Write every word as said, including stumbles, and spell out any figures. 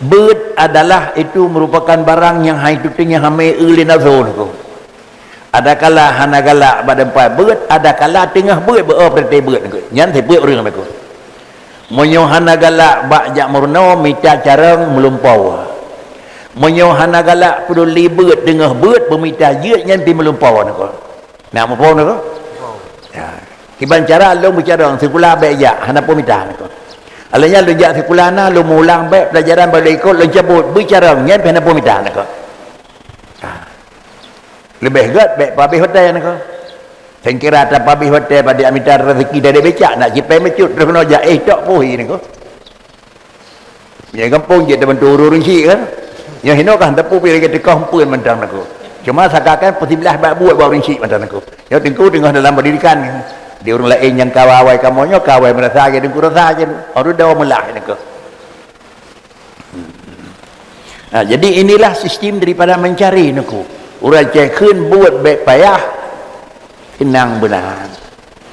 Beuet adalah itu merupakan barang nyang hai tuti nyang hamé eu lé nafsu niko. Adakala hana galak bak teumpat beuet, adakala teungoh beuet beu peureuté beuet niko. Nyan sifeuet ureuëng niko. Meunyoe hana galak bak jak meurunoe mita carông meulumpoe. Meunyoe hana galak peuduli beuet teungoh beuet beumita jeuet nyan pi meulumpoe niko. Nak muphom niko? Ya. Kiban cara lôn beucarông sikula bék jak hana peue mita niko. Alheuh nyan lôn jak sikula na lôn meulang bék pelajaran bak lôn ikot lôn cabot beucarông nyan pi hana peue mita niko. Ha. Leubeh gét bék pabéh watée niko. Sengkira tapabéh watée padé mita rezeki dari becak nak cipée meucut terus keunoe jak éh tok puhi niko. Nyang gampông jeuet tabantu ureuëng syiek kan. Nyang hinoe kan teupeu pi lagée teuka umpeuen mantong niko. Cuma sakakan peusiblah bak buet bak ureuëng syiek mantong niko. Nyoe teungku teungoh dalam pendidikan. Di ureuëng laén nyang kawa awai kamoe nyoe kawai meurasa je teungku rasa je. Ureuëng dawa meulah niko. Nah, jadi inilah sistem daripada mencari niko. Ureuëng cai kheun buet bék payah keunang beuna.